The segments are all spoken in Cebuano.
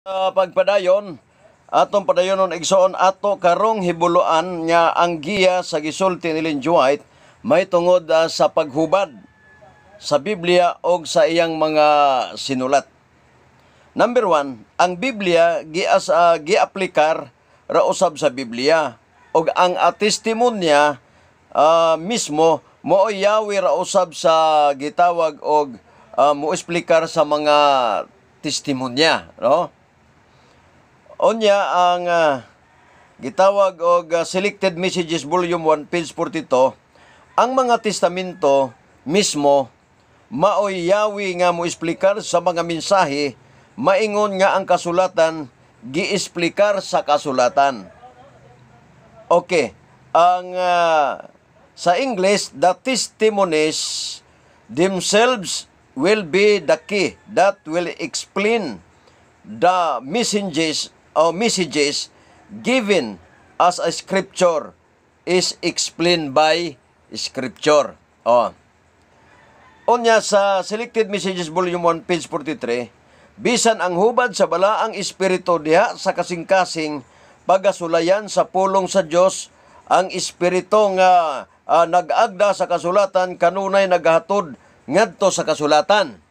Pagpadayon, atong padayonon, igsoon, ato karong hibuluan nga ang giya sa gisulti ni Ellen G. White may tungod sa paghubad sa Biblia og sa iyang mga sinulat. Number 1, ang Biblia gias giaplikar ra usab sa Biblia og ang testimonya mismo mo yawi ra usab sa gitawag og mo eksplikar sa mga testimonya, no? Unya ang gitawag og Selected Messages, Volume 1, page 42, ang mga testamento mismo maoy yawi nga mo eksplikar sa mga mensahe, maingon nga ang kasulatan giesplikar sa kasulatan. Okay, ang sa English, "The testimonies themselves will be the key that will explain the messages or messages given as a scripture is explained by scripture." Oh. Unya sa Selected Messages, Volume 1, page 43, bisan ang hubad sa balaang espiritu diha sa kasing-kasing pagasulayan sa pulong sa Dios, ang espiritu nga nag-agda sa kasulatan kanunay nagahatod ngadto sa kasulatan.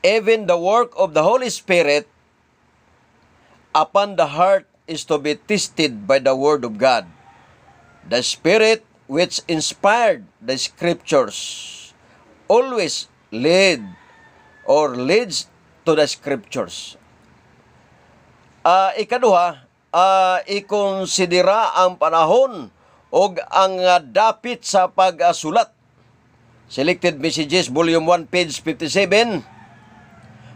"Even the work of the Holy Spirit upon the heart is to be tested by the Word of God. The Spirit which inspired the Scriptures always lead or leads to the Scriptures." Ikaduha, ikonsidera ang panahon og ang dapit sa pagsulat. Selected Messages, Volume 1, page 57.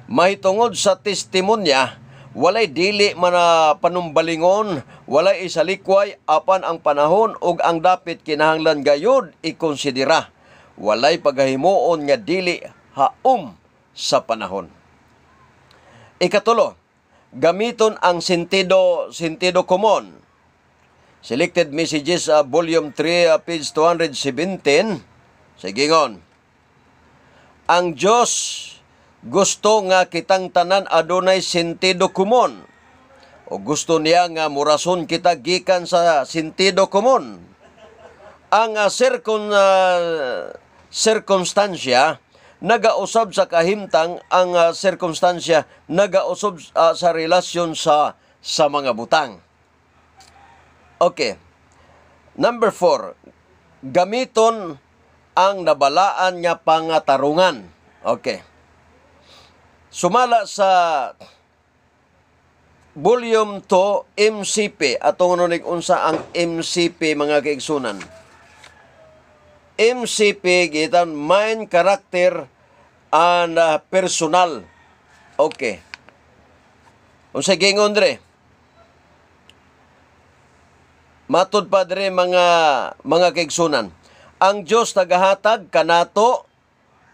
Mahitungod sa testimonya, walay dili man na panumbalingon, walay isalikway, apan ang panahon ug ang dapit kinahanglan gayud ikonsidera. Walay paghahimuon nga dili haom sa panahon. Ikatulo, gamiton ang sentido komon. Selected Messages, Volume 3, page 217. Sige ngon. Ang Diyos gusto nga kitang tanan adunay sentido komon. O gusto niya nga murason kita gikan sa sentido komon. Ang sirkumstansya nagausab sa kahimtang, ang sirkumstansya nagausab sa relasyon sa mga butang. Okay. Number 4, gamiton ang nabalaan nga pangatarungan. Okay. Sumala sa Volume 2, MCP. Atong nunig unsa ang MCP, mga kaigsunan. MCP gitan mind, character and personal. Okay. Unsa gingon dre? Matud pa dre, mga kaigsunan. Ang Dios nagahatag kanato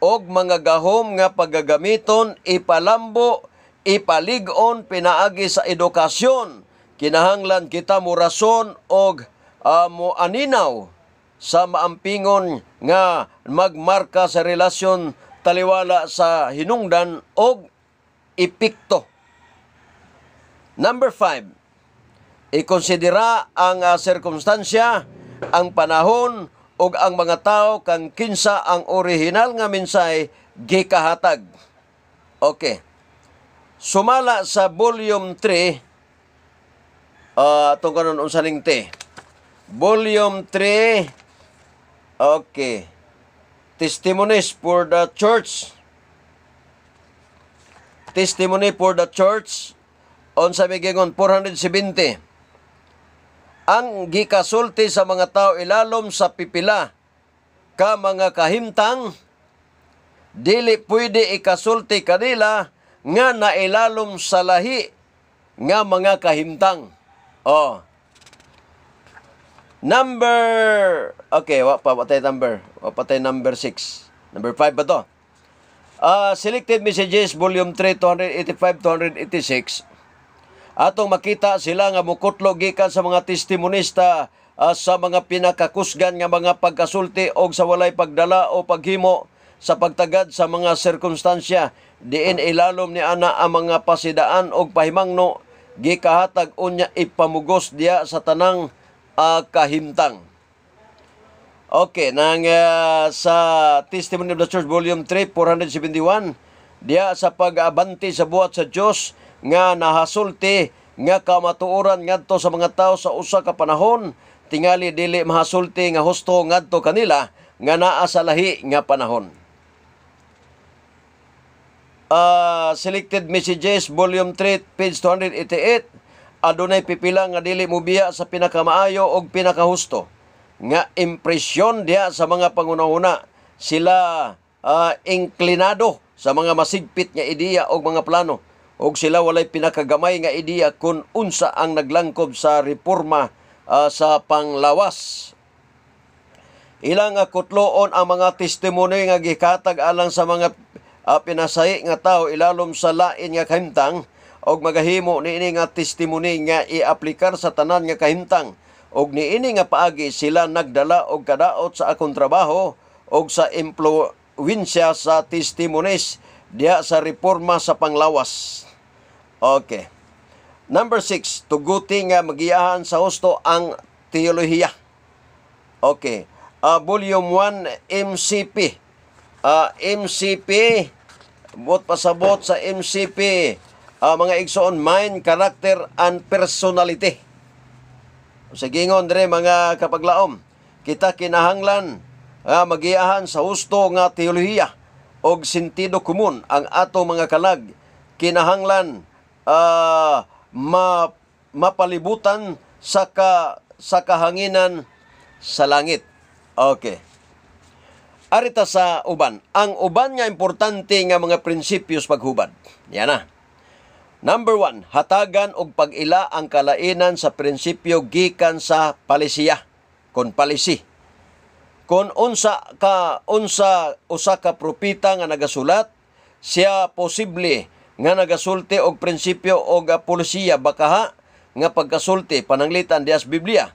og mga gahom nga paggagamiton, ipalambo, ipalig-on pinaagi sa edukasyon. Kinahanglan kita mo rason og mo aninaw sa maampingon nga magmarka sa relasyon taliwala sa hinungdan og epekto. Number 5, ikonsidera ang sirkumstansya, ang panahon ug ang mga tao kang kinsa ang orihinal nga mensahe gikahatag. Okay. Sumala sa Volume 3, atong kanon unsa ning te. Volume 3, okay. Testimonies for the Church. Testimony for the Church on sa migingon 470. Ang gikasulti sa mga tao ilalom sa pipila ka mga kahimtang dili pwede ikasulti kanila nga nailalom sa lahi nga mga kahimtang. Oh. Number Okay, wa pa wa number. Wa pa tay number 6. Number 5 ba to? Selected Messages, Volume 3, 285 286. Atong makita sila nga mukutlo gikan sa mga testimonista sa mga pinakakusgan nga mga pagkasulti og sa walay pagdala o paghimo Sa pagtagad sa mga sirkumstansya diin ilalom ni ana ang mga pasidaan og pahimangno gikahatag unya ipamugos diha sa tanang kahimtang. Okay, nang sa Testimony of the Church, Volume 3, 471, diha sa pag-abante sa buhat sa Dios nga nahasulti nga kamatuoran ngadto sa mga tawo sa usa ka panahon, tingali dili mahasulti nga husto ngadto kanila nga naa sa lahi nga panahon. Selected Messages, Volume 3, page 288, adunay pipila nga dili mobiya sa pinakamaayo og pinakahusto nga impresyon diha sa mga pangunahuna. Sila inklinado sa mga masigpit nga ideya og mga plano og sila walay pinakagamay nga ideya kung unsa ang naglangkob sa reforma sa panglawas. Ilang kutloon ang mga testimony nga gikatag alang sa mga pinasahi nga tao ilalom sa lain nga kahimtang og magahimo niini nga testimony nga iaplikar sa tanan nga kahimtang, og niini nga paagi sila nagdala og kadaot sa akong trabaho og sa impluwensya sa testimonies diha sa reforma sa panglawas. Okay. Number 6, tuguti nga magiyahan sa husto ang teolohiya. Okay. Volume 1, MCP. MCP, bot pasabot sa MCP, mga igsoon, mind, character, and personality. Sa gingon dire, mga kapaglaom, kita kinahanglan magiyahan sa husto nga teolohiya og sentido komun ang ato mga kalag. Kinahanglan mapalibutan sa kahanginan sa langit. Okay. Arita sa uban. Ang uban nga importante nga mga prinsipyos paghubad. Yan na. Number 1, hatagan og pag-ila ang kalainan sa prinsipyo gikan sa palisiya. Kon palisi. Kon unsa usa ka propeta nga nagasulat, siya posible nga nagasulti og prinsipyo og polisiya bakaha nga pagkasulti pananglitan diha sa Biblia.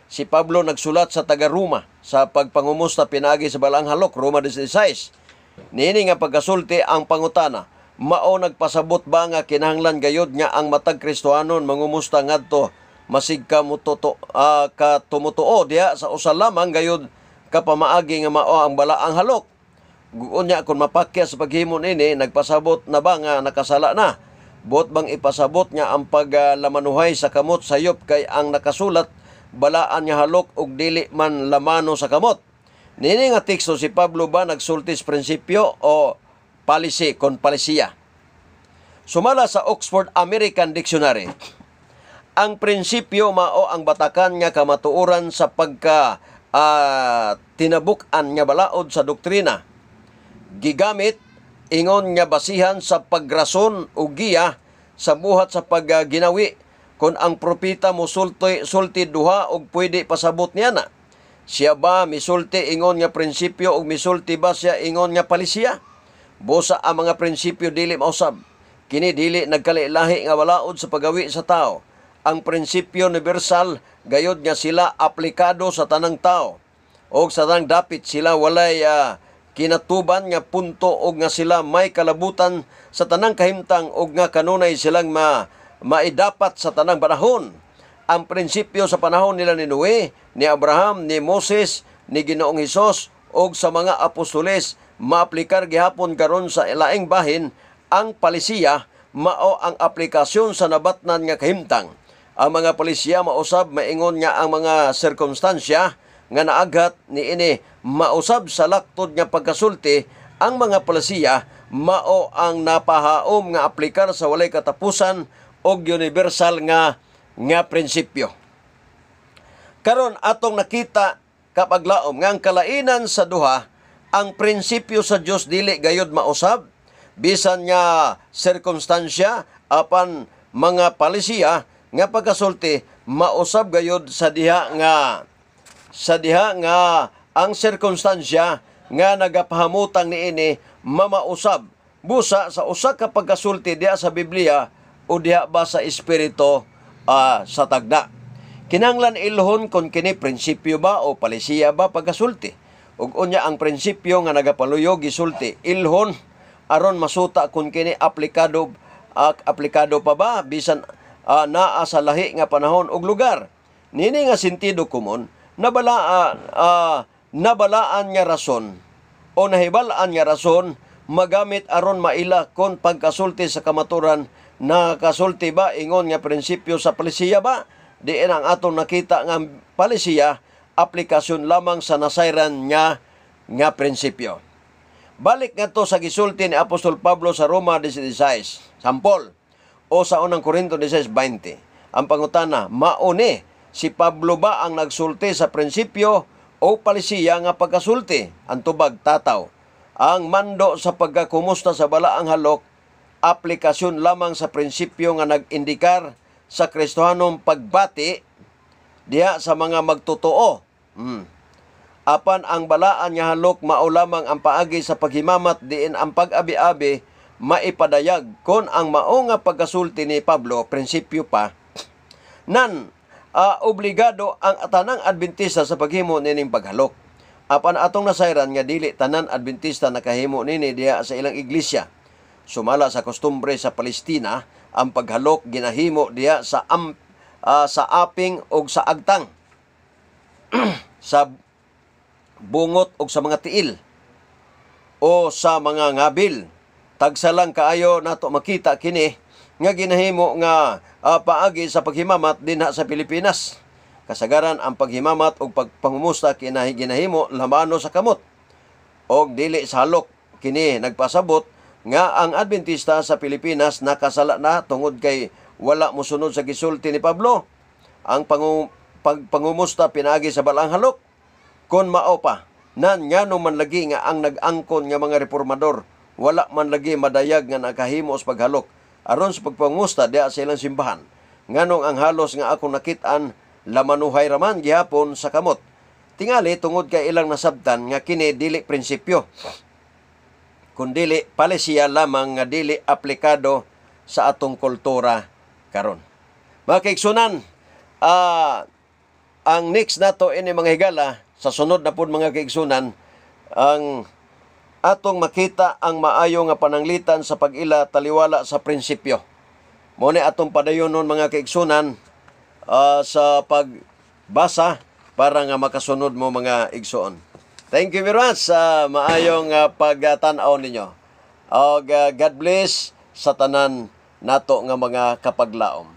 Si Pablo nagsulat sa taga Roma sa pagpangumusta pinaagi sa Balaang Halok, Roma 16. Niini nga pagkasulti, ang pangutana, mao nagpasabot ba nga kinahanglan gayud nga ang matag Kristohanon mangumusta ngadto masig ka mututo ka tumutuo diha sa usa lamang gayud ka pamaagi nga mao ang Balaang Halok? Unya kung mapakya sa paghimo nini, nagpasabot na ba nga nakasala na? Buot bang ipasabot nga ang paglamanuhay sa kamot sayop kay ang nakasulat balaan nga halok ug dili man lamano sa kamot? Nini nga teksto, si Pablo ba nagsulti sa prinsipyo o policy kon palisiya? Sumala sa Oxford American Dictionary, ang prinsipyo mao ang batakan nga kamatuoran sa pagka tinabuk-an nga balaod sa doktrina. Gigamit ingon nga basihan sa pagrason o giya sa buhat sa pagginawi. Kung ang propeta mosulti sulti duha og pwede pasabot niya na. Siya ba misulti ingon nga prinsipyo og misulti ba siya ingon nga palisiya? Busa ang mga prinsipyo dili mausab. Kini dili nagkalahi nga balaod sa pagawi sa tao. Ang prinsipyo universal gayod nga sila aplikado sa tanang tao. Og sa tanang dapit sila walay kinatuban nga punto og nga sila may kalabutan sa tanang kahimtang og nga kanunay silang maidapat sa tanang panahon. Ang prinsipyo sa panahon nila ni Noe, ni Abraham, ni Moses, ni Ginoong Hesus og sa mga apostoles maaplikar gihapon karon. Sa laing bahin, ang palisiya mao ang aplikasyon sa nabatnan nga kahimtang. Ang mga palisiya mausab maingon nga ang mga sirkumstansya nga naaghat niini mausab sa laktod nga pagkasulti. Ang mga palisiya mao ang napahaom nga aplikar sa walay katapusan og universal nga nga prinsipyo. Karon atong nakita, kapaglaom, nga ang kalainan sa duha, ang prinsipyo sa Dios dili gayod mausab bisan nga sirkumstansya, apan mga palisiya nga pagkasulti mausab gayod sa diha nga ang sirkumstansya nga nagapahamutang niini mamausab busa sa usa ka pagkasulti diha sa Biblia o diha ba sa espiritu sa tagda. Kinahanglan ilhon kon kini prinsipyo ba o palisiya ba pagkasulti. Ug unya ang prinsipyo nga nagapaluyog gisulti ilhon aron masuta kung kini aplikado aplikado pa ba bisan naa sa lahi nga panahon ug lugar. Nini nga sentido komon nabalaan nga rason o nahibal-an nga rason magamit aron maila kon pagkasulti sa kamaturan nakasulti ba ingon nga prinsipyo sa palisiya ba, diin ang atong nakita nga palisiya aplikasyon lamang sa nasayran nga nga prinsipyo. Balik ngadto sa gisulti ni Apostol Pablo sa Roma 16, sampol, o sa Unang Korinto 16:20. Ang pangutana, mauni, si Pablo ba ang nagsulti sa prinsipyo o palisiya nga pagkasulti? Ang tubag, tataw. Ang mando sa pagkakumusta sa balaang halok, aplikasyon lamang sa prinsipyo nga nag-indikar sa Kristohanong pagbati diha sa mga magtotoo. Apan ang balaan nga halok mao lamang ang paagi sa paghimamat diin ang pag-abi-abi maipadayag kon ang mao nga pagkasulti ni Pablo prinsipyo pa nan obligado ang tanang Adventista sa paghimo nining paghalok. Apan atong nasayran nga dili tanan Adventista nakahimo nini diha sa ilang iglesia. Sumala sa kostumbre sa Palestina, ang paghalok ginahimo diha sa aping og sa agtang, sa bungot og sa mga tiil o sa mga ngabil. Tagsa lang kaayo nato makita kini nga ginahimo nga paagi sa paghimamat dinha sa Pilipinas. Kasagaran ang paghimamat og pagpangumusta kinahi ginahimo lamano sa kamot og dili sa halok. Kini nagpasabot nga ang Adventista sa Pilipinas nakasala na tungod kay wala mosunod sa gisulti ni Pablo ang pagpangumusta pinaagi sa balaang halok. Kon mao pa nan, ngano man lagi nga ang nag-angkon nga mga reformador wala man lagi madayag nga nakahimo sa paghalok aron sa pagpangusta diha sa ilang simbahan? Nganong ang halos nga akong nakit-an lamanuhay raman gihapon sa kamot? Tingali tungod kay ilang nasabtan nga kini dili prinsipyo kundili palisiya lamang nga dili aplikado sa atong kultura karon. Mga kaigsunan, ang next nato ini, mga higala, sa sunod na pud, mga kaigsunan, ang atong makita ang maayo nga pananglitan sa pag-ila taliwala sa prinsipyo. Mao ni atong padayonon, mga kaigsunan, sa pagbasa para nga makasunod mo, mga igsoon. Thank you very much sa maayong pagtan-aw ninyo. Og God bless sa tanan nato nga mga kapaglaom.